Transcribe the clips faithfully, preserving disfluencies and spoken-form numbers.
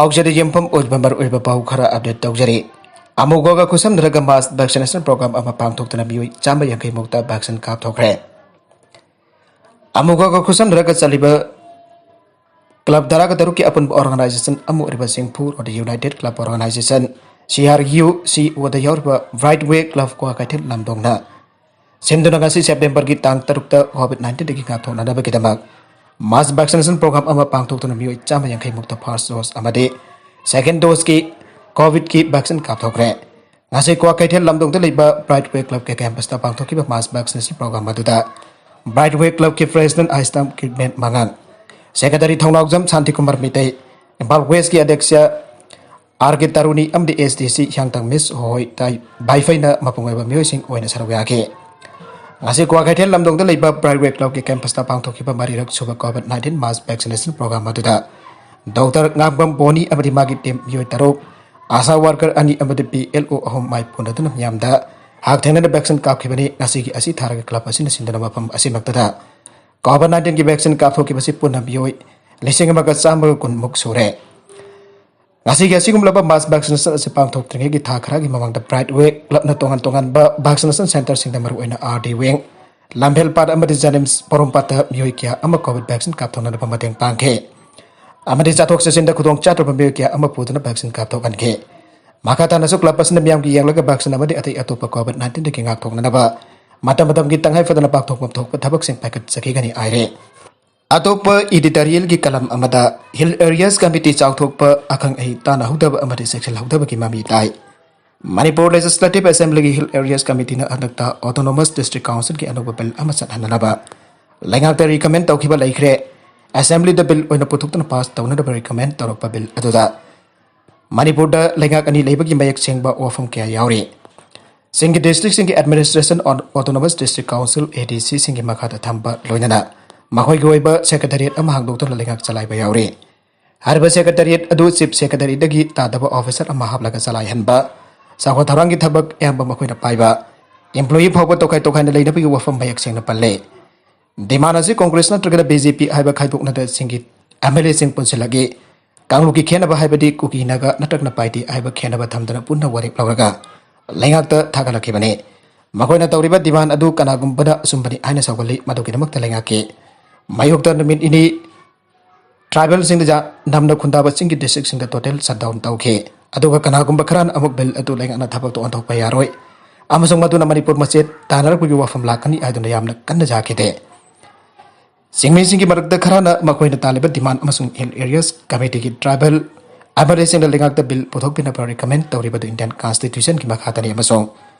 ꯄꯥꯎꯆꯦꯗ ꯌꯨꯝꯐꯝ ꯑꯣꯏꯕ ꯃꯔꯨꯑꯣꯏꯕ ꯄꯥꯎ ꯈꯔ ꯑꯞꯗꯦꯠ ꯇꯧꯖꯔꯤ꯫ ꯑꯃꯨꯒꯣꯒ ꯈꯨꯠꯁꯝꯅꯔꯒ ꯃꯥꯁ ꯚꯦꯛꯁꯤꯅꯦꯁꯟ ꯄ꯭ꯔꯣꯒ꯭ꯔꯥꯝ ꯑꯃ ꯄꯥꯡꯊꯣꯛꯇꯨꯅ ꯃꯤꯑꯣꯏ ꯆꯥꯝꯃ ꯌꯥꯡꯈꯩ ꯃꯨꯛꯇ ꯚꯦꯛꯁꯤꯟ ꯀꯥꯞꯊꯣꯛꯈ꯭ꯔꯦ꯫ ꯑꯃꯨꯒꯣꯒ ꯈꯨꯠꯁꯝꯅꯔꯒ ꯆꯠꯂꯤꯕ ꯀ꯭ꯂꯕ ꯇꯔꯥꯒ ꯇꯔꯨꯛꯀꯤ ꯑꯄꯨꯟꯕ ꯑꯣꯔꯒꯅꯥꯏꯖꯦꯁꯟ ꯑꯃ ꯑꯣꯏꯔꯤꯕ ꯁꯤꯡꯐꯨ road united club organisation, C R U C ꯑꯣꯗ ꯌꯥꯎꯔꯤꯕ ꯕ꯭ꯔꯥꯏꯠ ꯋꯦ ꯀ꯭ꯂꯕ ꯀ꯭ꯋꯥꯀꯩꯊꯦꯜ ꯂꯝꯗꯣꯡꯅ ꯁꯤꯟꯗꯨꯅ ꯉꯁꯤ ꯁꯦꯞꯇꯦꯝꯕꯔꯒꯤ ꯇꯥꯡ ꯇꯔꯨꯛꯇ ꯀꯣꯚꯤꯗ ꯅꯥꯏꯟꯇꯤꯟꯗꯒꯤ ꯉꯥꯛꯊꯣꯛꯅꯅꯕꯒꯤꯗꯃꯛ ꯃꯥꯁ ꯚꯦꯛꯁꯤꯅꯦꯁꯟ ꯄ꯭ꯔꯣꯒ꯭ꯔꯥꯝ ꯑꯃ ꯄꯥꯡꯊꯣꯛꯇꯨꯅ ꯃꯤꯑꯣꯏ ꯆꯥꯝꯃ ꯌꯥꯡꯈꯩ ꯃꯨꯛꯇ ꯐꯥꯔꯁ ꯗꯣꯁ ꯑꯃꯗꯤ ꯁꯦꯀꯦꯟ ꯗꯣꯁꯀꯤ ꯀꯣꯚꯤꯗꯀꯤ ꯚꯦꯛꯁꯤꯟ ꯀꯥꯞꯊꯣꯛꯈ꯭ꯔꯦ꯫ ꯉꯁꯤ ꯀ꯭ꯋꯥꯀꯩꯊꯦꯜ ꯂꯝꯗꯣꯡꯗ ꯂꯩꯕ ꯕ꯭ꯔꯥꯏꯠ ꯋꯦ ꯀ꯭ꯂꯕꯀꯤ ꯀꯦꯝꯄꯁꯇ ꯄꯥꯡꯊꯣꯛꯈꯤꯕ ꯃꯥꯁ ꯚꯦꯛꯁꯤꯅꯦꯁꯟ ꯄ꯭ꯔꯣꯒ꯭ꯔꯥꯝ ꯑꯗꯨꯗ ꯕ꯭ꯔꯥꯏꯠ ꯋꯦ ꯀ꯭ꯂꯕꯀꯤ ꯄ꯭ꯔꯦꯁꯤꯗꯦꯟ ꯑꯥꯏꯁꯇꯥꯝ ꯀꯤꯔꯃꯦꯟ ꯃꯉꯥꯡ, ꯁꯦꯀ꯭ꯔꯦꯇꯔꯤ ꯊꯧꯅꯥꯎꯖꯝ ꯁꯥꯟꯇꯤꯀꯨꯃꯥꯔ ꯃꯤꯇꯩ, ꯏꯝꯐꯥꯜ ꯋꯦꯁꯀꯤ ꯑꯗ꯭ꯌꯛꯁ ꯑꯥꯔ ꯀꯦ ꯇꯔꯨꯅꯤ ꯑꯃꯗꯤ ꯑꯦꯁ ꯗꯤ ꯁꯤ ꯍꯤꯌꯥꯡꯊꯥꯡ ꯃꯤꯁ ꯍꯣꯏ ꯇꯥꯏ ꯕꯥꯏꯐꯩꯅ ꯃꯄꯨꯡ ꯑꯣꯏꯕ ꯃꯤꯑꯣꯏꯁꯤꯡ ꯑꯣꯏꯅ ꯁꯔꯨꯛ ꯌꯥꯈꯤ꯫ ꯉꯁꯤ ꯀ꯭ꯋꯥꯀꯩꯊꯦꯜ ꯂꯝꯗꯣꯡꯗ ꯂꯩꯕ ꯕ꯭ꯔꯥꯏꯠ ꯋꯦ ꯀ꯭ꯂꯕꯀꯤ ꯀꯦꯝꯄꯁꯇ ꯄꯥꯡꯊꯣꯛꯈꯤꯕ ꯃꯔꯤꯔꯛ ꯁꯨꯕ ꯀꯣꯚꯤꯗ ꯅꯥꯏꯟꯇꯤꯟ ꯃꯥꯁ ꯚꯦꯛꯁꯤꯅꯦꯁꯟ ꯄ꯭ꯔꯣꯒ꯭ꯔꯥꯝ ꯑꯗꯨꯗ ꯗꯣꯛꯇꯔ ꯉꯥꯡꯕꯝ ꯕꯣꯅꯤ ꯑꯃꯗꯤ ꯃꯥꯒꯤ ꯇꯤꯝ ꯃꯤꯑꯣꯏ ꯇꯔꯨꯛ, ꯑꯥꯁꯥ ꯋꯥꯔꯀꯔ ꯑꯅꯤ ꯑꯃꯗꯤ ꯄꯤ ꯑꯦꯜ ꯑꯣ ꯑꯍꯨꯝ ꯃꯥꯏ ꯄꯨꯅꯗꯨꯅ ꯃꯤꯌꯥꯝꯗ ꯍꯛꯊꯦꯡꯅꯅ ꯚꯦꯛꯁꯤꯟ ꯀꯥꯞꯈꯤꯕꯅꯤ꯫ ꯉꯁꯤꯒꯤ ꯑꯁꯤ ꯊꯥꯔꯒ ꯀ꯭ꯂꯕ ꯑꯁꯤꯅ ꯁꯤꯟꯗꯨꯅ ꯃꯐꯝ ꯑꯁꯤꯃꯛꯇꯗ ꯀꯣꯚꯤꯗ ꯅꯥꯏꯟꯇꯤꯟꯒꯤ ꯚꯦꯛꯁꯤꯟ ꯀꯥꯞꯊꯣꯛꯈꯤꯕꯁꯤ ꯄꯨꯟꯅ ꯃꯤꯑꯣꯏ ꯂꯤꯁꯤꯡ ꯑꯃꯒ ꯆꯥꯝꯃꯒ ꯀꯨꯟꯃꯨꯛ ꯁꯨꯔꯦ꯫ ꯉꯁꯤꯒꯤ ꯑꯁꯤꯒꯨꯝꯂꯕ ꯃꯥꯁ ꯚꯦꯛꯁꯤꯅꯦꯁꯟ ꯑꯁꯤ ꯄꯥꯡꯊꯣꯛꯇ꯭ꯔꯤꯉꯩꯒꯤ ꯊꯥ ꯈꯔꯒꯤ ꯃꯃꯥꯡꯗ ꯕ꯭ꯔꯥꯏꯠ ꯋꯦ ꯀ꯭ꯂꯕꯅ ꯇꯣꯉꯥꯟ ꯇꯣꯉꯥꯟꯕ ꯚꯦꯛꯁꯤꯅꯦꯁꯟ ꯁꯦꯟꯇꯔꯁꯤꯡꯗ, ꯃꯔꯨꯑꯣꯏꯅ ꯑꯥꯔ ꯗꯤ ꯋꯤꯡ, ꯂꯝꯐꯦꯜꯄꯥꯠ ꯑꯃꯗꯤ ꯖꯦꯅꯤꯝꯁ ꯄꯣꯔꯣꯝꯄꯥꯠꯇ ꯃꯤꯑꯣꯏ ꯀꯌꯥ ꯑꯃ ꯀꯣꯚꯤꯗ ꯚꯦꯛꯁꯤꯟ ꯀꯥꯞꯊꯣꯛꯅꯅꯕ ꯃꯇꯦꯡ ꯄꯥꯡꯈꯤ ꯑꯃꯗꯤ ꯆꯠꯊꯣꯛ ꯆꯠꯁꯤꯟꯗ ꯈꯨꯗꯣꯡ ꯆꯥꯗ꯭ꯔꯕ ꯃꯤꯑꯣꯏ ꯀꯌꯥ ꯑꯃ ꯄꯨꯗꯨꯅ ꯚꯦꯛꯁꯤꯟ ꯀꯥꯞꯊꯣꯛꯍꯟꯈꯤ꯫ ꯃꯈꯥ ꯇꯥꯅꯁꯨ ꯀ꯭ꯂꯕ ꯑꯁꯤꯅ ꯃꯤꯌꯥꯝꯒꯤ ꯌꯦꯡꯂꯒ ꯚꯦꯛꯁꯤꯟ ꯑꯃꯗꯤ ꯑꯇꯩ ꯑꯇꯣꯞꯄ ꯀꯣꯚꯤꯗ ꯅꯥꯏꯟꯇꯤꯟꯗꯒꯤ ꯉꯥꯛꯊꯣꯛꯅꯅꯕ ꯃꯇꯝ ꯃꯇꯝꯒꯤ ꯇꯉꯥꯏ ꯐꯗꯅ ꯄꯥꯡꯊꯣꯛꯐꯝ ꯊꯣꯛꯄ ꯊꯕꯛꯁꯤꯡ ꯄꯥꯏꯈꯠꯆꯈꯤꯒꯅꯤ ꯍꯥꯏꯔꯤ꯫ ꯑꯇꯣꯞꯄ ꯏꯗꯤꯇꯣꯔꯤꯌꯦꯜꯒꯤ ꯀꯂꯝ ꯑꯃꯗ, ꯍꯤꯜ ꯑꯦꯔꯤꯌꯥꯁ ꯀꯃꯤꯇꯤ ꯆꯥꯎꯊꯣꯛꯄ, ꯑꯈꯪ ꯑꯍꯩ ꯇꯥꯟꯅꯍꯧꯗꯕ ꯑꯃꯗꯤ ꯆꯦꯛꯁꯤꯜꯍꯧꯗꯕꯒꯤ ꯃꯃꯤ ꯇꯥꯏ꯫ ꯃꯅꯤꯄꯨꯔ ꯂꯦꯖꯤꯁꯂꯦꯇꯤꯚ ꯑꯦꯁꯦꯝꯕ꯭ꯂꯤꯒꯤ ꯍꯤꯜ ꯑꯦꯔꯤꯌꯥꯁ ꯀꯃꯤꯇꯤꯅ ꯍꯟꯗꯛꯇ ꯑꯣꯇꯣꯅꯣꯃꯁ ꯗꯤꯁꯇ꯭ꯔꯤꯛ ꯀꯥꯎꯟꯁꯤꯜꯒꯤ ꯑꯅꯧꯕ ꯕꯤꯜ ꯑꯃ ꯆꯠꯍꯟꯅꯅꯕ ꯂꯩꯉꯥꯛꯇ ꯔꯤꯀꯃꯦꯟ ꯇꯧꯈꯤꯕ ꯂꯩꯈ꯭ꯔꯦ꯫ ꯑꯦꯁꯦꯝꯕ꯭ꯂꯤꯗ ꯕꯤꯜ ꯑꯣꯏꯅ ꯄꯨꯊꯣꯛꯇꯨꯅ ꯄꯥꯁ ꯇꯧꯅꯅꯕ ꯔꯤꯀꯃꯦꯟ ꯇꯧꯔꯛꯄ ꯕꯤꯜ ꯑꯗꯨꯗ ꯃꯅꯤꯄꯨꯔꯗ ꯂꯩꯉꯥꯛ ꯑꯅꯤ ꯂꯩꯕꯒꯤ ꯃꯌꯦꯛ ꯁꯦꯡꯕ ꯋꯥꯐꯝ ꯀꯌꯥ ꯌꯥꯎꯔꯤ꯫ ꯆꯤꯡꯒꯤ ꯗꯤꯁꯇ꯭ꯔꯤꯛꯁꯤꯡꯒꯤ ꯑꯦꯗꯃꯤꯅꯤꯁꯇ꯭ꯔꯦꯁꯟ ꯑꯣꯟ ꯑꯣꯇꯣꯅꯣꯃꯁ ꯗꯤꯁꯇ꯭ꯔꯤꯛ ꯀꯥꯎꯟꯁꯤꯜ, ꯑꯦ ꯗꯤ ꯁꯤꯁꯤꯡꯒꯤ ꯃꯈꯥꯗ ꯊꯝꯕ, ꯂꯣꯏꯅꯅ ꯃꯈꯣꯏꯒꯤ ꯑꯣꯏꯕ ꯁꯦꯀ꯭ꯔꯦꯇꯔꯤꯌꯦꯠ ꯑꯃ ꯍꯥꯡꯗꯣꯛꯇꯨꯅ ꯂꯩꯉꯥꯛ ꯆꯂꯥꯏꯕ ꯌꯥꯎꯔꯤ꯫ ꯍꯥꯏꯔꯤꯕ ꯁꯦꯀ꯭ꯔꯦꯇꯔꯤꯌꯦꯠ ꯑꯗꯨ ꯆꯤꯐ ꯁꯦꯀ꯭ꯔꯦꯇꯔꯤꯗꯒꯤ ꯇꯥꯗꯕ ꯑꯣꯐꯤꯁꯥꯔ ꯑꯃ ꯍꯥꯞꯂꯒ ꯆꯂꯥꯏꯍꯟꯕ, ꯆꯥꯎꯈꯠ ꯊꯧꯔꯥꯡꯒꯤ ꯊꯕꯛ ꯑꯌꯥꯝꯕ ꯃꯈꯣꯏꯅ ꯄꯥꯏꯕ, ꯏꯝꯄ꯭ꯂꯣꯌꯤ ꯐꯥꯎꯕ ꯇꯣꯈꯥꯏ ꯇꯣꯈꯥꯏꯅ ꯂꯩꯅꯕꯒꯤ ꯋꯥꯐꯝ ꯃꯌꯦꯛ ꯁꯦꯡꯅ ꯄꯜꯂꯦ꯫ ꯗꯤꯃꯥꯟ ꯑꯁꯤ ꯀꯣꯡꯒ꯭ꯔꯦꯁ ꯅꯠꯇ꯭ꯔꯒꯅ ꯕꯤ ꯖꯦ ꯄꯤ ꯍꯥꯏꯕ ꯈꯥꯏꯗꯣꯛꯅꯗ ꯁꯤꯡꯒꯤ ꯑꯦꯝ ꯑꯦꯜ ꯑꯦꯁꯤꯡ ꯄꯨꯟꯁꯤꯜꯂꯛꯏ꯫ ꯀꯥꯡꯂꯨꯞꯀꯤ ꯈꯦꯟꯅꯕ ꯍꯥꯏꯕꯗꯤ ꯀꯨꯀꯤ ꯅꯥꯒꯥ ꯅꯠꯇ꯭ꯔꯒ ꯄꯥꯏꯇꯦ ꯍꯥꯏꯕ ꯈꯦꯟꯅꯕ ꯊꯝꯗꯅ ꯄꯨꯟꯅ ꯋꯥꯔꯦꯞ ꯂꯧꯔꯒ ꯂꯩꯉꯥꯛꯇ ꯊꯥꯒꯠꯂꯛꯈꯤꯕꯅꯤ꯫ ꯃꯈꯣꯏꯅ ꯇꯧꯔꯤꯕ demand ꯑꯗꯨ ꯀꯅꯥꯒꯨꯝꯕꯅ ꯑꯆꯨꯝꯕꯅꯤ ꯍꯥꯏꯅ ꯁꯧꯒꯠꯂꯤ꯫ ꯃꯗꯨꯒꯤꯗꯃꯛꯇ ꯂꯩꯉꯥꯛꯀꯤ ꯃꯥꯌꯣꯛꯇ ꯅꯨꯃꯤꯠ ꯅꯤꯅꯤ tribal ꯁꯤꯡꯗ ꯖꯥ-, ꯅꯝꯅ ꯈꯨꯟꯗꯥꯕ ꯆꯤꯡꯒꯤ district ꯁꯤꯡꯗ total shutdown ꯇꯧꯈꯤ꯫ ꯑꯗꯨꯒ ꯀꯅꯥꯒꯨꯝꯕ ꯈꯔꯅ ꯑꯃꯨꯛ bill ꯑꯗꯨ ꯂꯩꯉꯥꯛꯅ ꯊꯕꯛꯇ ꯑꯣꯟꯊꯣꯛꯄ ꯌꯥꯔꯣꯏ ꯑꯃꯁꯨꯡ ꯃꯗꯨꯅ ꯃꯅꯤꯄꯨꯔ ꯃꯆꯦꯠ ꯇꯥꯟꯅꯔꯛꯄꯒꯤ ꯋꯥꯐꯝ ꯂꯥꯛꯀꯅꯤ ꯍꯥꯏꯗꯨꯅ ꯌꯥꯝꯅ ꯀꯟꯅ ꯌꯥꯈꯤꯗꯦ꯫ ꯆꯤꯡꯃꯤꯁꯤꯡꯒꯤ ꯃꯔꯛꯇ ꯈꯔꯅ ꯃꯈꯣꯏꯅ ꯇꯥꯜꯂꯤꯕ demand ꯑꯃꯁꯨꯡ Hill Areas Committee ꯒꯤ tribal MLA ꯁꯤꯡꯅ ꯂꯩꯉꯥꯛꯇ bill ꯄꯨꯊꯣꯛꯄꯤꯅꯕ recommend ꯇꯧꯔꯤꯕꯗꯨ Indian Constitution ꯒꯤ ꯃꯈꯥꯗꯅꯤ ꯑꯃꯁꯨꯡ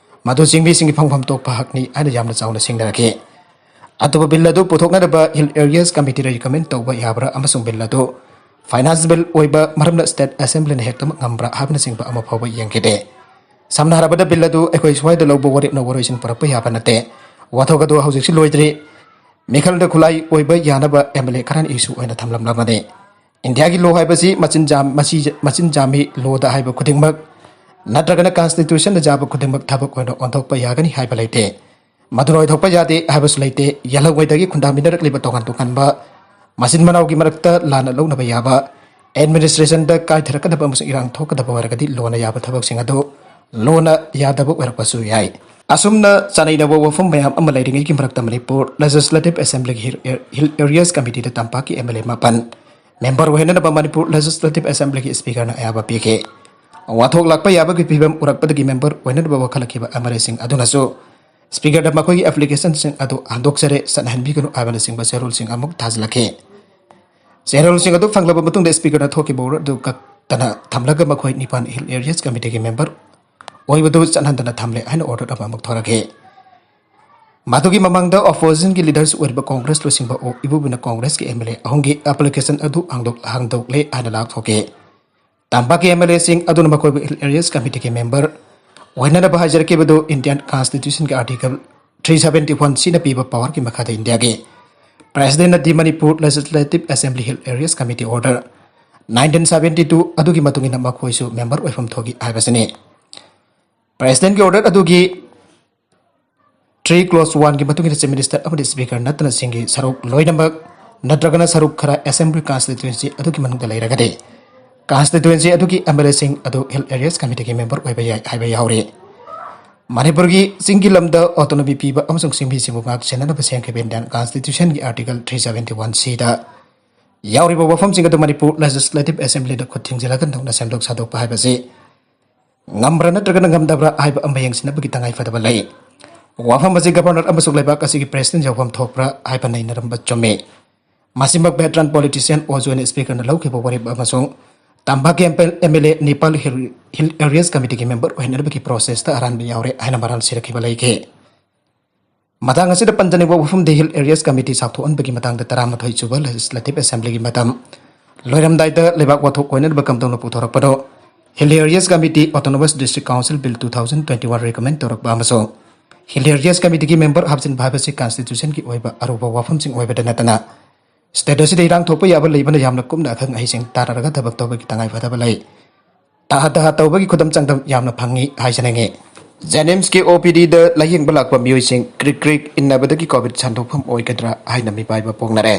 ꯃꯗꯨ ꯆꯤꯡꯃꯤꯁꯤꯡꯒꯤ ꯐꯪꯐꯝ ꯊꯣꯛꯄ ꯍꯛꯅꯤ ꯍꯥꯏꯅ ꯌꯥꯝꯅ ꯆꯥꯎꯅ ꯁꯤꯡꯅꯔꯛꯈꯤ꯫ ꯑꯗꯨꯕꯨ bill ꯑꯗꯨ ꯄꯨꯊꯣꯛꯅꯅꯕ Hill Areas Committee ꯗ recommend ꯇꯧꯕ ꯌꯥꯕ꯭ꯔꯥ ꯑꯃꯁꯨꯡ bill ꯑꯗꯨ finance bill ꯑꯣꯏꯕ ꯃꯔꯝꯅ state assembly ꯅ ꯍꯦꯛꯇꯃꯛ ꯉꯝꯕ꯭ꯔꯥ ꯍꯥꯏꯕꯅꯆꯤꯡꯕ ꯑꯃ ꯐꯥꯎꯕ ꯌꯦꯡꯈꯤꯗꯦ꯫ ꯁꯝꯅ ꯍꯥꯏꯔꯕꯗ, bill ꯑꯗꯨ ꯑꯩꯈꯣꯏ ꯁ꯭ꯋꯥꯏꯗ ꯂꯧꯕ ꯋꯥꯔꯦꯞꯅ ꯋꯥꯔꯣꯏꯁꯤꯟ ꯄꯨꯔꯛꯄ ꯌꯥꯕ ꯅꯠꯇꯦ꯫ ꯋꯥꯊꯣꯛ ꯑꯗꯨ ꯍꯧꯖꯤꯛꯁꯨ ꯂꯣꯏꯗ꯭ꯔꯤ꯫ ꯃꯤꯈꯜꯗ ꯈꯨꯠꯂꯥꯏ ꯑꯣꯏꯕ ꯌꯥꯅꯕ MLA ꯈꯔꯅ issue ꯑꯣꯏꯅ ꯊꯝꯂꯝꯂꯕꯅꯤ꯫ ꯏꯟꯗꯤꯌꯥꯒꯤ law ꯍꯥꯏꯕꯁꯤ ꯃꯆꯤꯟ ꯖꯥꯝ-, ꯃꯁꯤ-, ꯃꯆꯤꯟ ꯖꯥꯝꯃꯤ꯫ Law ꯗ ꯍꯥꯏꯕ ꯈꯨꯗꯤꯡꯃꯛ ꯅꯠꯇ꯭ꯔꯒꯅ Constitution ꯅ ꯌꯥꯕ ꯈꯨꯗꯤꯡꯃꯛ ꯊꯕꯛ ꯑꯣꯏꯅ ꯑꯣꯟꯊꯣꯛꯄ ꯌꯥꯒꯅꯤ ꯍꯥꯏꯕ ꯂꯩꯇꯦ꯫ ꯃꯗꯨꯅ ꯑꯣꯏꯊꯣꯛꯄ ꯌꯥꯗꯦ ꯍꯥꯏꯕꯁꯨ ꯂꯩꯇꯦ꯫ ꯌꯦꯜꯍꯧꯉꯩꯗꯒꯤ ꯈꯨꯟꯗꯥꯃꯤꯟꯅꯔꯛꯂꯤꯕ ꯇꯣꯉꯥꯟ ꯇꯣꯉꯥꯟꯕ ꯃꯆꯤꯟ ꯃꯅꯥꯎꯒꯤ ꯃꯔꯛꯇ ꯂꯥꯟꯅ ꯂꯧꯅꯕ ꯌꯥꯕ, administration ꯗ ꯀꯥꯏꯊꯔꯛꯀꯗꯕ ꯑꯃꯁꯨꯡ ꯏꯔꯥꯡ ꯊꯣꯛꯀꯗꯕ ꯑꯣꯏꯔꯒꯗꯤ law ꯅ ꯌꯥꯕ ꯊꯕꯛꯁꯤꯡ ꯑꯗꯨ law ꯅ ꯌꯥꯗꯕ ꯑꯣꯏꯔꯛꯄꯁꯨ ꯌꯥꯏ꯫ ꯑꯁꯨꯝꯅ ꯆꯥꯅꯩꯅꯕ ꯋꯥꯐꯝ ꯃꯌꯥꯝ ꯑꯃ ꯂꯩꯔꯤꯉꯩꯒꯤ ꯃꯔꯛꯇ ꯃꯅꯤꯄꯨꯔ Legislative Assembly ꯒꯤ Hill, Hill Areas Committee ꯗ ꯇꯝꯄꯥꯛꯀꯤ MLA ꯃꯥꯄꯟ member ꯑꯣꯏꯍꯟꯅꯅꯕ ꯃꯅꯤꯄꯨꯔ Legislative Assembly ꯒꯤ Speaker ꯅ ꯑꯌꯥꯕ ꯄꯤꯈꯤ꯫ ꯋꯥꯊꯣꯛ ꯂꯥꯛꯄ ꯌꯥꯕꯒꯤ ꯐꯤꯕꯝ ꯎꯔꯛꯄꯗꯒꯤ member ꯑꯣꯏꯅꯅꯕ ꯋꯥꯈꯜꯂꯛꯈꯤꯕ MLA ꯁꯤꯡ ꯑꯗꯨꯅꯁꯨ Speaker ꯗ ꯃꯈꯣꯏꯒꯤ application ꯁꯤꯡ ꯑꯗꯨ ꯍꯟꯗꯣꯛꯆꯔꯦ, ꯆꯠꯅꯍꯟꯕꯤꯒꯅꯨ ꯍꯥꯏꯕꯅꯆꯤꯡꯕ ꯆꯦꯔꯣꯜꯁꯤꯡ ꯑꯃꯨꯛ ꯊꯥꯖꯤꯜꯂꯛꯈꯤ꯫ ꯆꯦꯔꯣꯜꯁꯤꯡ ꯑꯗꯨ ꯐꯪꯂꯕ ꯃꯇꯨꯡꯗ Speaker ꯅ ꯊꯣꯛꯈꯤꯕ order ꯑꯗꯨ ꯀꯛꯇꯅ ꯊꯝꯂꯒ ꯃꯈꯣꯏ ꯅꯤꯄꯥꯟ Hill Areas Committee ꯒꯤ member ꯑꯣꯏꯕꯗꯨ ꯆꯠꯍꯟꯗꯅ ꯊꯝꯂꯦ ꯍꯥꯏꯅ order ꯑꯃ ꯑꯃꯨꯛ ꯊꯣꯔꯛꯈꯤ꯫ ꯃꯗꯨꯒꯤ ꯃꯃꯥꯡꯗ opposition ꯒꯤ leaders ꯑꯣꯏꯔꯤꯕ Congress ꯂꯨꯆꯤꯡꯕ ꯑꯣ ꯏꯕꯣꯕꯤꯅ Congress ꯀꯤ MLA ꯑꯍꯨꯝꯒꯤ application ꯑꯗꯨ ꯍꯥꯡꯗꯣꯛ-, ꯍꯥꯡꯗꯣꯛꯂꯦ ꯍꯥꯏꯅ ꯂꯥꯎꯊꯣꯛꯈꯤ꯫ ꯇꯝꯄꯥꯛꯀꯤ MLA ꯁꯤꯡ ꯑꯗꯨꯅ ꯃꯈꯣꯏꯕꯨ Hill Areas Committee ꯒꯤ member ꯑꯣꯏꯅꯅꯕ ꯍꯥꯏꯖꯔꯛꯈꯤꯕꯗꯨ Indian Constitution ꯒꯤ Article three seventy one C ꯅ ꯄꯤꯕ power ꯒꯤ ꯃꯈꯥꯗ ꯏꯟꯗꯤꯌꯥꯒꯤ President ꯅ The Manipur Legislative Assembly Hill Areas Committee Order nineteen seventy two ꯑꯗꯨꯒꯤ ꯃꯇꯨꯡ ꯏꯟꯅ ꯃꯈꯣꯏꯁꯨ member ꯑꯣꯏꯐꯝ ꯊꯣꯛꯏ ꯍꯥꯏꯕꯁꯤꯅꯤ꯫ President ꯀꯤ order ꯑꯗꯨꯒꯤ three clause one ꯒꯤ ꯃꯇꯨꯡ ꯏꯟꯅ Chief Minister ꯑꯃꯗꯤ Speaker ꯅꯠꯇꯅ ꯁꯤꯡꯒꯤ ꯁꯔꯨꯛ ꯂꯣꯏꯅꯃꯛ ꯅꯠꯇ꯭ꯔꯒꯅ ꯁꯔꯨꯛ ꯈꯔ Assembly Constituency ꯑꯗꯨꯒꯤ ꯃꯅꯨꯡꯗ ꯂꯩꯔꯒꯗꯤ ꯀꯟꯁꯇꯤꯇ꯭ꯋꯦꯟꯁꯤ ꯑꯗꯨꯒꯤ ꯑꯦꯝ ꯑꯦꯜ ꯑꯦꯁꯤꯡ ꯑꯗꯨ ꯍꯤꯜ ꯑꯦꯔꯤꯌꯥꯁ ꯀꯃꯤꯇꯤꯒꯤ ꯃꯦꯝꯕꯔ ꯑꯣꯏꯕ ꯌꯥꯏ ꯍꯥꯏꯕ ꯌꯥꯎꯔꯤ꯫ ꯃꯅꯤꯄꯨꯔꯒꯤ ꯆꯤꯡꯒꯤ ꯂꯝꯗ ꯑꯣꯇꯣꯅꯣꯃꯤ ꯄꯤꯕ ꯑꯃꯁꯨꯡ ꯆꯤꯡꯃꯤꯁꯤꯡꯕꯨ ꯉꯥꯛ ꯁꯦꯟꯅꯅꯕ ꯁꯦꯝꯈꯤꯕ ꯏꯟꯗꯤꯌꯥꯟ ꯀꯟꯁꯇꯤꯇ꯭ꯌꯨꯁꯟꯒꯤ ꯑꯥꯔꯇꯤꯀꯜ ꯊ꯭ꯔꯤ ꯁꯕꯦꯟꯇꯤ ꯋꯥꯟ ꯁꯤꯗ ꯌꯥꯎꯔꯤꯕ ꯋꯥꯐꯝꯁꯤꯡ ꯑꯗꯨ ꯃꯅꯤꯄꯨꯔ ꯂꯦꯖꯤꯁꯂꯦꯇꯤꯚ ꯑꯦꯁꯦꯝꯕ꯭ꯂꯤꯗ ꯈꯨꯠ ꯊꯤꯡꯖꯤꯜꯂꯒ ꯅꯧꯅ ꯁꯦꯝꯗꯣꯛ ꯁꯥꯗꯣꯛꯄ ꯍꯥꯏꯕꯁꯤ ꯉꯝꯕ꯭ꯔꯥ ꯅꯠꯇ꯭ꯔꯒꯅ ꯉꯝꯗꯕ꯭ꯔꯥ ꯍꯥꯏꯕ ꯑꯃ ꯌꯦꯡꯁꯤꯟꯅꯕꯒꯤ ꯇꯉꯥꯏ ꯐꯗꯕ ꯂꯩ꯫ ꯋꯥꯐꯝ ꯑꯁꯤ ꯒꯕꯔꯅꯔ ꯑꯃꯁꯨꯡ ꯂꯩꯕꯥꯛ ꯑꯁꯤꯒꯤ ꯄ꯭ꯔꯦꯁꯤꯗꯦꯟ ꯌꯥꯎꯐꯝ ꯊꯣꯛꯄ꯭ꯔꯥ ꯍꯥꯏꯕ ꯅꯩꯅꯔꯝꯕ ꯆꯨꯝꯃꯤ꯫ ꯃꯁꯤꯃꯛ ꯚꯦꯇꯔꯥꯟ ꯄꯣꯂꯤꯇꯤꯁꯤꯌꯥꯟ ꯑꯣ ꯖꯣꯏꯟ ꯁ꯭ꯄꯤꯀꯔꯅ ꯂꯧꯈꯤꯕ ꯋꯥꯔꯦꯞ ꯑꯃꯁꯨꯡ ꯇꯝꯄꯥꯛꯀꯤ ꯑꯦꯝ ꯑꯦꯜ ꯑꯦ ꯅꯤꯄꯥꯜ ꯍꯤꯜ, ꯍꯤꯜ ꯑꯦꯔꯤꯌꯥꯁ ꯀꯃꯤꯇꯤꯒꯤ ꯃꯦꯝꯕꯔ ꯑꯣꯏꯍꯟꯅꯕꯒꯤ ꯄ꯭ꯔꯣꯁꯦꯁꯇ ꯑꯔꯥꯟꯕ ꯌꯥꯎꯔꯦ ꯍꯥꯏꯅ ꯃꯔꯥꯜ ꯁꯤꯔꯛꯈꯤꯕ ꯂꯩꯈꯤ꯫ ꯃꯇꯥꯡ ꯑꯁꯤꯗ ꯄꯟꯖꯅꯤꯡꯕ ꯋꯥꯐꯝꯗꯤ, ꯍꯤꯜ ꯑꯦꯔꯤꯌꯥꯁ ꯀꯃꯤꯇꯤ ꯆꯥꯎꯊꯣꯛꯍꯟꯕꯒꯤ ꯃꯇꯥꯡꯗ ꯇꯔꯥꯃꯥꯊꯣꯏ ꯁꯨꯕ ꯂꯦꯖꯤꯁꯂꯦꯇꯤꯚ ꯑꯦꯁꯦꯝꯕ꯭ꯂꯤꯒꯤ ꯃꯇꯝ ꯂꯣꯏꯔꯝꯗꯥꯏꯗ ꯂꯩꯕꯥꯛ ꯋꯥꯊꯣꯛ ꯑꯣꯏꯅꯅꯕ ꯀꯝꯗꯧꯅ ꯄꯨꯊꯣꯔꯛꯄꯅꯣ? Hill areas committee autonomous district council bill two thousand twenty one recommend ꯇꯧꯔꯛꯄ ꯑꯃꯁꯨꯡ ꯍꯤꯜ ꯑꯦꯔꯤꯌꯥꯁ ꯀꯃꯤꯇꯤꯒꯤ ꯃꯦꯝꯕꯔ ꯍꯥꯞꯆꯤꯟꯕ ꯍꯥꯏꯕꯁꯤ ꯀꯟꯁꯇꯤꯇ꯭ꯌꯨꯁꯟꯒꯤ ꯑꯣꯏꯕ ꯑꯔꯨꯕ ꯋꯥꯐꯝꯁꯤꯡ ꯑꯣꯏꯕꯇ ꯅꯠꯇꯅ ꯁ꯭ꯇꯦꯠ ꯑꯁꯤꯗ ꯏꯔꯥꯡ ꯊꯣꯛꯄ ꯌꯥꯕ ꯂꯩꯕꯅ ꯌꯥꯝꯅ ꯀꯨꯞꯅ ꯑꯈꯪ ꯑꯍꯩꯁꯤꯡ ꯇꯥꯟꯅꯔꯒ ꯊꯕꯛ ꯇꯧꯕꯒꯤ ꯇꯉꯥꯏ ꯐꯗꯕ ꯂꯩ꯫ ꯇꯍꯥ ꯇꯍꯥ ꯇꯧꯕꯒꯤ ꯈꯨꯗꯝ ꯆꯥꯡꯗꯝ ꯌꯥꯝꯅ ꯐꯪꯉꯤ ꯍꯥꯏꯖꯅꯤꯡꯉꯤ꯫ ꯖꯦꯅꯤꯝꯁꯀꯤ ꯑꯣ ꯄꯤ ꯗꯤꯗ ꯂꯥꯌꯦꯡꯕ ꯂꯥꯛꯄ ꯃꯤꯑꯣꯏꯁꯤꯡ ꯀ꯭ꯔꯤꯛ ꯀ꯭ꯔꯤꯛ ꯏꯟꯅꯕꯗꯒꯤ ꯀꯣꯚꯤꯗ ꯁꯟꯗꯣꯛꯐꯝ ꯑꯣꯏꯒꯗ꯭ꯔꯥ ꯍꯥꯏꯅ ꯃꯤꯄꯥꯏꯕ ꯄꯣꯛꯅꯔꯦ꯫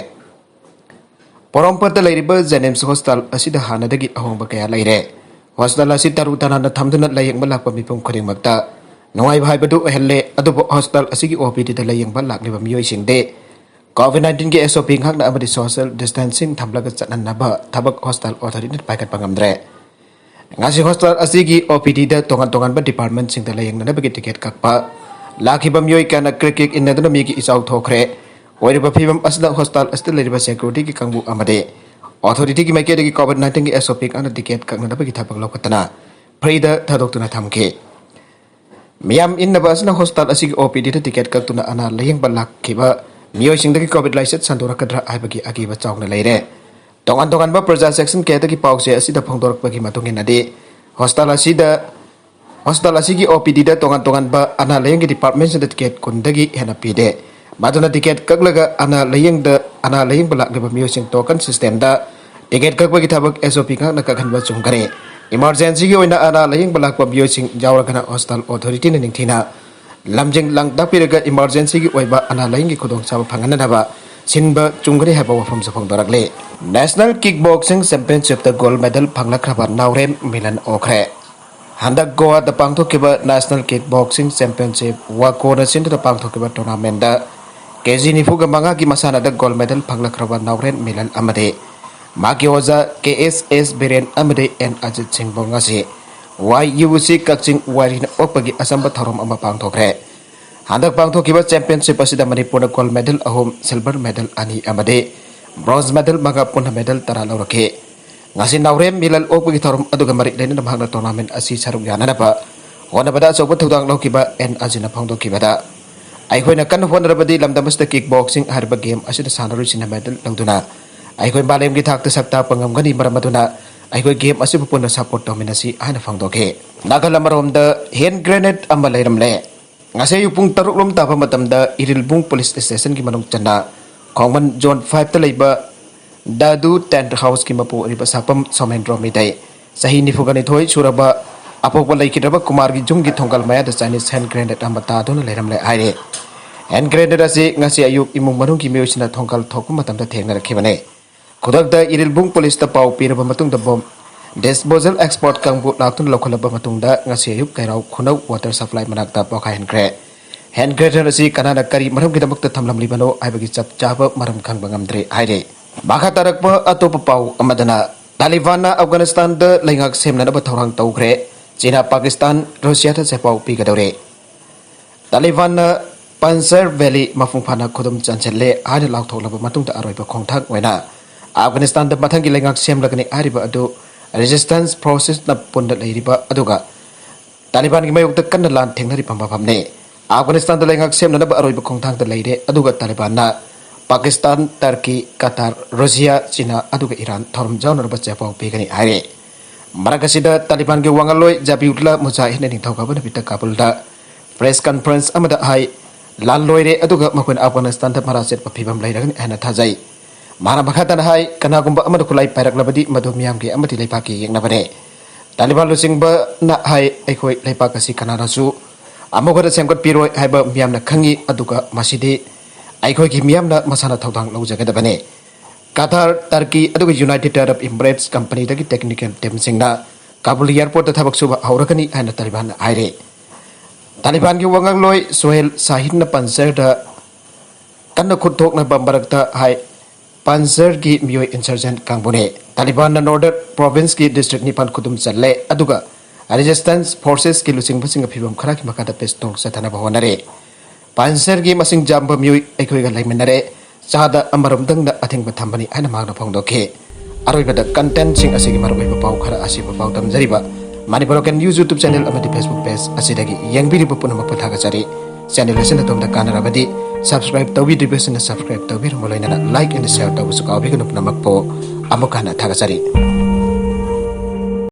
ꯄꯣꯔꯣꯝꯄꯥꯠꯇ ꯂꯩꯔꯤꯕ ꯖꯦꯅꯤꯝꯁ ꯍꯣꯁꯄꯤꯇꯥꯜ ꯑꯁꯤꯗ ꯍꯥꯟꯅꯗꯒꯤ ꯑꯍꯣꯡꯕ ꯀꯌꯥ ꯂꯩꯔꯦ꯫ ꯍꯣꯁꯄꯤꯇꯥꯜ ꯑꯁꯤ ꯇꯔꯨ ꯇꯅꯥꯟꯅ ꯊꯝꯗꯨꯅ ꯂꯥꯌꯦꯡꯕ ꯂꯥꯛꯄ ꯃꯤꯄꯨꯝ ꯈꯨꯗꯤꯡꯃꯛꯇ ꯅꯨꯡꯉꯥꯏꯕ ꯍꯥꯏꯕꯗꯨ ꯑꯣꯏꯍꯜꯂꯦ꯫ ꯑꯗꯨꯕꯨ ꯍꯣꯁꯄꯤꯇꯥꯜ ꯑꯁꯤꯒꯤ ꯑꯣ ꯄꯤ ꯗꯤꯗ ꯂꯥꯌꯦꯡꯕ ꯂꯥꯛꯂꯤꯕ ꯃꯤꯑꯣꯏꯁꯤꯡꯗꯤ ꯀꯣꯚꯤꯗ ꯅꯥꯏꯟꯇꯤꯟꯒꯤ ꯑꯦꯁ ꯑꯣ ꯄꯤ ꯉꯥꯛꯅ ꯑꯃꯗꯤ ꯁꯣꯁꯤꯌꯦꯜ ꯗꯤꯁꯇꯦꯟꯁꯤꯡ ꯊꯝꯂꯒ ꯆꯠꯅꯅꯕ ꯊꯕꯛ ꯍꯣꯁꯄꯤꯇꯥꯜ ꯑꯣꯊꯣꯔꯤꯇꯤꯅ ꯄꯥꯏꯈꯠꯄ ꯉꯝꯗ꯭ꯔꯦ꯫ ꯉꯁꯤ ꯍꯣꯁꯄꯤꯇꯥꯜ ꯑꯁꯤꯒꯤ ꯑꯣ ꯄꯤ ꯗꯤꯗ ꯇꯣꯉꯥꯟ ꯇꯣꯉꯥꯟꯕ ꯗꯤꯄꯥꯔꯠꯃꯦꯟꯁꯤꯡꯗ ꯂꯥꯌꯦꯡꯅꯅꯕꯒꯤ ꯇꯤꯀꯦꯠ ꯀꯛꯄ ꯂꯥꯛꯈꯤꯕ ꯃꯤꯑꯣꯏ ꯀꯌꯥꯅ ꯀ꯭ꯔꯤꯛ ꯀ꯭ꯔꯤꯛ ꯏꯟꯅꯗꯨꯅ ꯃꯤꯒꯤ ꯏꯆꯥꯎ ꯊꯣꯛꯈ꯭ꯔꯦ꯫ ꯑꯣꯏꯔꯤꯕ ꯐꯤꯕꯝ ꯑꯁꯤꯗ ꯍꯣꯁꯄꯤꯇꯥꯜ ꯑꯁꯤꯗ ꯂꯩꯔꯤꯕ ꯁꯦꯀ꯭ꯌꯨꯔꯤꯇꯤꯒꯤ ꯀꯥꯡꯕꯨ ꯑꯃꯗꯤ ꯑꯣꯊꯣꯔꯤꯇꯤꯒꯤ ꯃꯥꯏꯀꯩꯗꯒꯤ ꯀꯣꯚꯤꯗ ꯅꯥꯏꯟꯇꯤꯟꯒꯤ ꯑꯦꯁ ꯑꯣ ꯄꯤ ꯉꯥꯛꯅ ꯇꯤꯀꯦꯠ ꯀꯛꯅꯅꯕꯒꯤ ꯊꯕꯛ ꯂꯧꯈꯠꯇꯅ ꯐ꯭ꯔꯤꯗ ꯊꯥꯗꯣꯛꯇꯨꯅ ꯊꯝꯈꯤ꯫ ꯃꯤꯌꯥꯝ ꯏꯟꯅꯕ ꯑꯁꯤꯅ ꯍꯣꯁꯄꯤꯇꯥꯜ ꯑꯁꯤꯒꯤ ꯑꯣ ꯄꯤ ꯗꯤꯗ ꯇꯤꯀꯦꯠ ꯀꯛꯇꯨꯅ ꯑꯅꯥ ꯂꯥꯌꯦꯡꯕ ꯂꯥꯛꯈꯤꯕ ꯃꯤꯑꯣꯏꯁꯤꯡꯗꯒꯤ ꯀꯣꯚꯤꯗ ꯂꯥꯏꯆꯠ ꯁꯟꯗꯣꯔꯛꯀꯗ꯭ꯔꯥ ꯍꯥꯏꯕꯒꯤ ꯑꯀꯤꯕ ꯆꯥꯎꯅ ꯂꯩꯔꯦ꯫ ꯇꯣꯉꯥꯟ ꯇꯣꯉꯥꯟꯕ ꯄ꯭ꯔꯖꯥ ꯁꯦꯛꯁꯟ ꯀꯌꯥꯗꯒꯤ ꯄꯥꯎꯆꯦ ꯑꯁꯤꯗ ꯐꯣꯡꯗꯣꯔꯛꯄꯒꯤ ꯃꯇꯨꯡ ꯏꯟꯅꯗꯤ, ꯍꯣꯁꯄꯤꯇꯥꯜ ꯑꯁꯤꯗ, ꯍꯣꯁꯄꯤꯇꯥꯜ ꯑꯁꯤꯒꯤ ꯑꯣ ꯄꯤ ꯗꯤꯗ ꯇꯣꯉꯥꯟ ꯇꯣꯉꯥꯟꯕ ꯑꯅꯥ ꯂꯥꯌꯦꯡꯒꯤ ꯗꯤꯄꯥꯔꯠꯃꯦꯟꯁꯤꯡꯗ ꯇꯤꯀꯦꯠ ꯀꯨꯟꯗꯒꯤ ꯍꯦꯟꯅ ꯄꯤꯗꯦ꯫ ꯃꯗꯨꯅ ꯇꯤꯀꯦꯠ ꯀꯛꯂꯒ ꯑꯅꯥ ꯂꯥꯌꯦꯡꯗ, ꯑꯅꯥ ꯂꯥꯌꯦꯡꯕ ꯂꯥꯛꯂꯤꯕ ꯃꯤꯑꯣꯏꯁꯤꯡ ꯇꯣꯀꯟ ꯁꯤꯁꯇꯦꯝꯗ ꯇꯤꯀꯦꯠ ꯀꯛꯄꯒꯤ ꯊꯕꯛ ꯑꯦꯁ ꯑꯣ ꯄꯤ ꯉꯥꯛꯅ ꯀꯛꯍꯟꯕ ꯆꯨꯝꯒꯅꯤ꯫ ꯏꯃꯥꯔꯖꯦꯟꯁꯤꯒꯤ ꯑꯣꯏꯅ ꯑꯅꯥ ꯂꯥꯌꯦꯡꯕ ꯂꯥꯛꯄ ꯃꯤꯑꯣꯏꯁꯤꯡ ꯌꯥꯎꯔꯒꯅ ꯍꯣꯁꯄꯤꯇꯥꯜ ꯑꯣꯊꯣꯔꯤꯇꯤꯅ ꯅꯤꯡꯊꯤꯅ ꯂꯝꯖꯤꯡ ꯂꯝꯇꯥꯛꯄꯤꯔꯒ ꯏꯃꯥꯔꯖꯦꯟꯁꯤꯒꯤ ꯑꯣꯏꯕ ꯑꯅꯥ ꯂꯥꯌꯦꯡꯒꯤ ꯈꯨꯗꯣꯡꯆꯥꯕ ꯐꯪꯍꯟꯅꯅꯕ ꯁꯤꯟꯕ ꯆꯨꯝꯒꯅꯤ ꯍꯥꯏꯕ ꯋꯥꯐꯝꯁꯨ ꯐꯣꯡꯗꯣꯔꯛꯂꯤ꯫ National Kick Boxing Championship ꯇ gold medal ꯐꯪꯂꯛꯈ꯭ꯔꯕ ꯅꯥꯎꯔꯦꯝ ꯃꯤꯂꯟ ꯑꯣꯛꯈ꯭ꯔꯦ꯫ ꯍꯟꯗꯛ ꯒꯣꯋꯥꯗ ꯄꯥꯡꯊꯣꯛꯈꯤꯕ National Kick Boxing Championship, ꯋꯥꯀꯣꯅ ꯁꯤꯟꯗꯨꯅ ꯄꯥꯡꯊꯣꯛꯈꯤꯕ tournament ꯗ ꯀꯦ ꯖꯤ ꯅꯤꯐꯨꯒ ꯃꯉꯥꯒꯤ ꯃꯁꯥꯟꯅꯗ gold medal ꯐꯪꯂꯛꯈ꯭ꯔꯕ ꯅꯥꯎꯔꯦꯝ ꯃꯤꯂꯟ ꯑꯃꯗꯤ ꯃꯍꯥꯛꯀꯤ ꯑꯣꯖꯥ ꯀꯦ ꯑꯦꯁ ꯑꯦꯁ ꯕꯤꯔꯦꯟ ꯑꯃꯗꯤ ꯑꯦꯟ ꯑꯖꯤꯠ ꯁꯤꯡꯕꯨ ꯉꯁꯤ ꯋꯥꯏ ꯌꯨ ꯁꯤ ꯀꯛꯆꯤꯡ ꯋꯥꯏꯔꯤꯅ ꯑꯣꯛꯄꯒꯤ ꯑꯆꯝꯕ ꯊꯧꯔꯝ ꯑꯃ ꯄꯥꯡꯊꯣꯛꯈ꯭ꯔꯦ꯫ ꯍꯟꯗꯛ ꯄꯥꯡꯊꯣꯛꯈꯤꯕ championship ꯑꯁꯤꯗ ꯃꯅꯤꯄꯨꯔꯅ gold medal ꯑꯍꯨꯝ, silver medal ꯑꯅꯤ ꯑꯃꯗꯤ bronze medal ꯃꯉꯥ, ꯄꯨꯟꯅ medal ꯇꯔꯥ ꯂꯧꯔꯛꯈꯤ꯫ ꯉꯁꯤ ꯅꯥꯎꯔꯦꯝ ꯃꯤꯂꯟ ꯑꯣꯛꯄꯒꯤ ꯊꯧꯔꯝ ꯑꯗꯨꯒ ꯃꯔꯤ ꯂꯩꯅꯅ ꯃꯍꯥꯛꯅ tournament ꯑꯁꯤ ꯁꯔꯨꯛ ꯌꯥꯅꯅꯕ ꯍꯣꯠꯅꯕꯗ ꯑꯆꯧꯕ ꯊꯧꯗꯥꯡ ꯂꯧꯈꯤꯕ ꯑꯦꯟ ꯑꯖꯤꯠꯅ ꯐꯣꯡꯗꯣꯛꯈꯤꯕꯗ, "ꯑꯩꯈꯣꯏꯅ ꯀꯟꯅ ꯍꯣꯠꯅꯔꯕꯗꯤ ꯂꯝꯗꯝ ꯑꯁꯤꯗ kick boxing ꯍꯥꯏꯔꯤꯕ game ꯑꯁꯤꯗ ꯁꯥꯟꯅꯔꯣꯏꯁꯤꯡꯅ medal ꯂꯧꯗꯨꯅ ꯑꯩꯈꯣꯏ ꯃꯥꯂꯦꯝꯒꯤ ꯊꯥꯛꯇ ꯁꯛ ꯇꯥꯛꯄ ꯉꯝꯒꯅꯤ꯫ ꯃꯔꯝ ꯑꯗꯨꯅ ꯑꯩꯈꯣꯏ game ꯑꯁꯤꯕꯨ ꯄꯨꯟꯅ support ꯇꯧꯃꯤꯟꯅꯁꯤ" ꯍꯥꯏꯅ ꯐꯣꯡꯗꯣꯛꯈꯤ꯫ ꯅꯥꯀꯜ ꯑꯃꯔꯣꯝꯗ hand grenade ꯑꯃ ꯂꯩꯔꯝꯂꯦ꯫ ꯉꯁꯤ ꯑꯌꯨꯛ ꯄꯨꯡ ꯇꯔꯨꯛ ꯂꯣꯝ ꯇꯥꯕ ꯃꯇꯝꯗ ꯏꯔꯤꯜꯕꯨꯡ police station ꯒꯤ ꯃꯅꯨꯡ ꯆꯟꯅ ꯈꯣꯡꯃꯟ zone five ꯇ ꯂꯩꯕ ꯗꯥꯗꯨ tent house ꯀꯤ ꯃꯄꯨ ꯑꯣꯏꯔꯤꯕ ꯁꯥꯄꯝ ꯁꯣꯃꯦꯟꯗ꯭ꯔꯣ ꯃꯤꯇꯩ, ꯆꯍꯤ ꯅꯤꯐꯨꯒ ꯅꯤꯊꯣꯏ ꯁꯨꯔꯕ, ꯑꯄꯣꯛꯄ ꯂꯩꯈꯤꯗ꯭ꯔꯕ ꯀꯨꯃꯥꯔꯒꯤ ꯌꯨꯝꯒꯤ ꯊꯣꯡꯒꯜ ꯃꯌꯥꯗ Chinese hand grenade ꯑꯃ ꯇꯥꯗꯨꯅ ꯂꯩꯔꯝꯂꯦ ꯍꯥꯏꯔꯤ꯫ Hand grenade ꯑꯁꯤ ꯉꯁꯤ ꯑꯌꯨꯛ ꯏꯃꯨꯡ ꯃꯅꯨꯡꯒꯤ ꯃꯤꯑꯣꯏꯁꯤꯡꯅ ꯊꯣꯡꯒꯜ ꯊꯣꯛꯄ ꯃꯇꯝꯗ ꯊꯦꯡꯅꯔꯛꯈꯤꯕꯅꯤ꯫ ꯈꯨꯗꯛꯇ ꯏꯔꯤꯜꯕꯨꯡ police ꯇ ꯄꯥꯎ ꯄꯤꯔꯕ ꯃꯇꯨꯡꯗ bomb disposal expert ꯀꯥꯡꯕꯨ ꯂꯥꯛꯇꯨꯅ ꯂꯧꯈꯠꯂꯕ ꯃꯇꯨꯡꯗ ꯉꯁꯤ ꯑꯌꯨꯛ ꯀꯩꯔꯥꯎ ꯈꯨꯅꯧ water supply ꯃꯅꯥꯛꯇ ꯄꯣꯈꯥꯏꯍꯟꯈ꯭ꯔꯦ꯫ Hand grenade ꯑꯁꯤ ꯀꯅꯥꯅ ꯀꯔꯤ ꯃꯔꯝꯒꯤꯗꯃꯛꯇ ꯊꯝꯂꯝꯂꯤꯕꯅꯣ ꯍꯥꯏꯕꯒꯤ ꯆꯞ ꯆꯥꯕ ꯃꯔꯝ ꯈꯪꯕ ꯉꯝꯗ꯭ꯔꯤ ꯍꯥꯏꯔꯤ꯫ ꯃꯈꯥ ꯇꯥꯔꯛꯄ ꯑꯇꯣꯞꯄ ꯄꯥꯎ ꯑꯃꯗꯅ, ꯇꯥꯂꯤꯕꯥꯟꯅ ꯑꯐꯒꯥꯅꯤꯁꯇꯥꯟꯗ ꯂꯩꯉꯥꯛ ꯁꯦꯝꯅꯅꯕ ꯊꯧꯔꯥꯡ ꯇꯧꯈ꯭ꯔꯦ꯫ ꯆꯤꯅꯥ, ꯄꯥꯀꯤꯁꯇꯥꯟ, ꯔꯨꯁꯤꯌꯥꯗ ꯆꯦꯄꯥꯎ ꯄꯤꯒꯗꯧꯔꯦ꯫ ꯇꯥꯂꯤꯕꯥꯟꯅ ꯄꯟꯖꯥꯔ ꯚꯦꯂꯤ ꯃꯄꯨꯡ ꯐꯥꯅ ꯈꯨꯗꯨꯝ ꯆꯟꯁꯤꯜꯂꯦ ꯍꯥꯏꯅ ꯂꯥꯎꯊꯣꯛꯂꯕ ꯃꯇꯨꯡꯗ ꯑꯔꯣꯏꯕ ꯈꯣꯡꯊꯥꯡ ꯑꯣꯏꯅ ꯑꯐꯒꯥꯅꯤꯁꯇꯥꯟꯗ ꯃꯊꯪꯒꯤ ꯂꯩꯉꯥꯛ ꯁꯦꯝꯂꯒꯅꯤ ꯍꯥꯏꯔꯤꯕ ꯑꯗꯨ resistance forces ꯅ ꯄꯨꯟꯅ ꯂꯩꯔꯤꯕ ꯑꯗꯨꯒ ꯇꯥꯂꯤꯕꯥꯟꯒꯤ ꯃꯥꯌꯣꯛꯇ ꯀꯟꯅ ꯂꯥꯟ ꯊꯦꯡꯅꯔꯤꯕ ꯃꯐꯝꯅꯤ꯫ ꯑꯐꯒꯥꯅꯤꯁꯇꯥꯟꯗ ꯂꯩꯉꯥꯛ ꯁꯦꯝꯅꯅꯕ ꯑꯔꯣꯏꯕ ꯈꯣꯡꯊꯥꯡꯗ ꯂꯩꯔꯦ, ꯑꯗꯨꯒ ꯇꯥꯂꯤꯕꯥꯟꯅ Pakistan, Turkey, Qatar, Russia, China ꯑꯗꯨꯒ ꯏꯔꯥꯟ ꯊꯧꯔꯝ ꯌꯥꯎꯅꯅꯕ ꯆꯦꯄꯥꯎ ꯄꯤꯒꯅꯤ ꯍꯥꯏꯔꯦ꯫ ꯃꯔꯛ ꯑꯁꯤꯗ ꯇꯥꯂꯤꯕꯥꯟꯒꯤ ꯋꯥꯉꯜꯂꯣꯏ ꯖꯕꯤꯎꯜꯂꯥ ꯃꯨꯖꯥꯍꯤꯗꯅ ꯅꯤꯡꯊꯧꯀꯥꯕ ꯅꯨꯃꯤꯠꯇ ꯀꯥꯕꯨꯜꯗ press conference ꯑꯃꯗ ꯍꯥꯏ, "ꯂꯥꯟ ꯂꯣꯏꯔꯦ, ꯑꯗꯨꯒ ꯃꯈꯣꯏꯅ ꯑꯐꯒꯥꯅꯤꯁꯇꯥꯟꯗ ꯃꯔꯥ ꯆꯦꯠꯄ ꯐꯤꯕꯝ ꯂꯩꯔꯒꯅꯤ ꯍꯥꯏꯅ ꯊꯥꯖꯩ"꯫ ꯃꯍꯥꯛꯅ ꯃꯈꯥ ꯇꯥꯅ ꯍꯥꯏ, "ꯀꯅꯥꯒꯨꯝꯕ ꯑꯃꯅ ꯈꯨꯠꯂꯥꯏ ꯄꯥꯏꯔꯛꯂꯕꯗꯤ ꯃꯗꯨ ꯃꯤꯌꯥꯝꯒꯤ ꯑꯃꯗꯤ ꯂꯩꯕꯥꯛꯀꯤ ꯌꯦꯛꯅꯕꯅꯦ"꯫ ꯇꯥꯂꯤꯕꯥꯟ ꯂꯨꯆꯤꯡꯕꯅ ꯍꯥꯏ, "ꯑꯩꯈꯣꯏ ꯂꯩꯕꯥꯛ ꯑꯁꯤ ꯀꯅꯥꯅꯁꯨ ꯑꯃꯨꯛ ꯍꯟꯅ ꯁꯦꯝꯒꯠꯄꯤꯔꯣꯏ ꯍꯥꯏꯕ ꯃꯤꯌꯥꯝꯅ ꯈꯪꯉꯤ, ꯑꯗꯨꯒ ꯃꯁꯤꯗꯤ ꯑꯩꯈꯣꯏꯒꯤ ꯃꯤꯌꯥꯝꯅ ꯃꯁꯥꯅ ꯊꯧꯗꯥꯡ ꯂꯧꯖꯒꯗꯕꯅꯤ꯫ ꯀꯇꯥꯔ, ꯇꯔꯀꯤ ꯑꯗꯨꯒ ꯌꯨꯅꯥꯏꯇꯦꯗ ꯑꯔꯕ ꯏꯃꯤꯔꯦꯠꯁ ꯀꯝꯄꯅꯤꯗꯒꯤ ꯇꯦꯛꯅꯤꯀꯦꯜ ꯇꯤꯝꯁꯤꯡꯅ ꯀꯥꯕꯨꯜ ꯑꯦꯌꯔꯄꯣꯔꯠꯇ ꯊꯕꯛ ꯁꯨꯕ ꯍꯧꯔꯒꯅꯤ ꯍꯥꯏꯅ ꯇꯥꯂꯤꯕꯥꯟꯅ ꯍꯥꯏꯔꯤ꯫ ꯇꯥꯂꯤꯕꯥꯟꯒꯤ ꯋꯥꯉꯥꯡꯂꯣꯏ ꯁꯣꯍꯦꯜ ꯁꯥꯍꯤꯟꯅ ꯄꯟꯖꯔꯗ ꯀꯟꯅ ꯈꯨꯠꯊꯣꯛꯅꯕ ꯃꯔꯛꯇ ꯍꯥꯏ, ꯄꯟꯖꯔꯒꯤ ꯃꯤꯑꯣꯏ ꯏꯟꯁꯔꯖꯦꯟ ꯀꯥꯡꯕꯨꯅꯤ꯫ ꯇꯥꯂꯤꯕꯥꯟꯅ ꯅꯣꯔꯗꯔꯟ ꯄ꯭ꯔꯣꯚꯤꯟꯁꯀꯤ ꯗꯤꯁꯇ꯭ꯔꯤꯛ ꯅꯤꯄꯥꯟ ꯈꯨꯗꯨꯝ ꯆꯜꯂꯦ, ꯑꯗꯨꯒ ꯔꯦꯖꯤꯁꯇꯦꯟꯁ ꯐꯣꯔꯁꯦꯁꯀꯤ ꯂꯨꯆꯤꯡꯕꯁꯤꯡꯒ ꯐꯤꯕꯝ ꯈꯔꯒꯤ ꯃꯈꯥꯗ ꯄꯤꯁ ꯇꯣꯛ ꯆꯠꯊꯅꯕ ꯍꯣꯠꯅꯔꯤ꯫ ꯄꯟꯖꯔꯒꯤ ꯃꯁꯤꯡ ꯌꯥꯝꯕ ꯃꯤꯑꯣꯏ ꯑꯩꯈꯣꯏꯒ ꯂꯩꯃꯤꯟꯅꯔꯦ꯫ ꯆꯥꯗ ꯑꯃꯔꯣꯝꯗꯪꯗ ꯑꯊꯤꯡꯕ ꯊꯝꯕꯅꯤ ꯍꯥꯏꯅ ꯃꯍꯥꯛꯅ ꯐꯣꯡꯗꯣꯛꯈꯤ꯫ ꯑꯔꯣꯏꯕꯗ ꯀꯟꯇꯦꯟꯠꯁꯤꯡ ꯑꯁꯤꯒꯤ ꯃꯔꯨꯑꯣꯏꯕ ꯄꯥꯎ ꯈꯔ ꯑꯁꯤꯕ ꯄꯥꯎ ꯇꯝꯖꯔꯤꯕ Manipur local news YouTube channel ꯑꯃꯗꯤ Facebook ꯄꯦꯖ ꯑꯁꯤꯗꯒꯤ ꯌꯦꯡꯕꯤꯔꯤꯕ ꯄꯨꯝꯅꯃꯛꯄꯨ ꯊꯥꯒꯠꯆꯔꯤ꯫ ꯆꯦꯅꯦꯜ ꯑꯁꯤꯅ ꯑꯗꯣꯝꯗ ꯀꯥꯟꯅꯔꯕꯗꯤ subscribe ꯇꯧꯕꯤꯗ꯭ꯔꯤꯕꯁꯤꯡꯅ subscribe ꯇꯧꯕꯤꯔꯝꯕ ꯂꯣꯏꯅꯅ like and share ꯇꯧꯕꯁꯨ ꯀꯥꯎꯕꯤꯒꯅꯨ꯫ ꯄꯨꯝꯅꯃꯛꯄꯨ ꯑꯃꯨꯛ ꯍꯟꯅ ꯊꯥꯒꯠꯆꯔꯤ꯫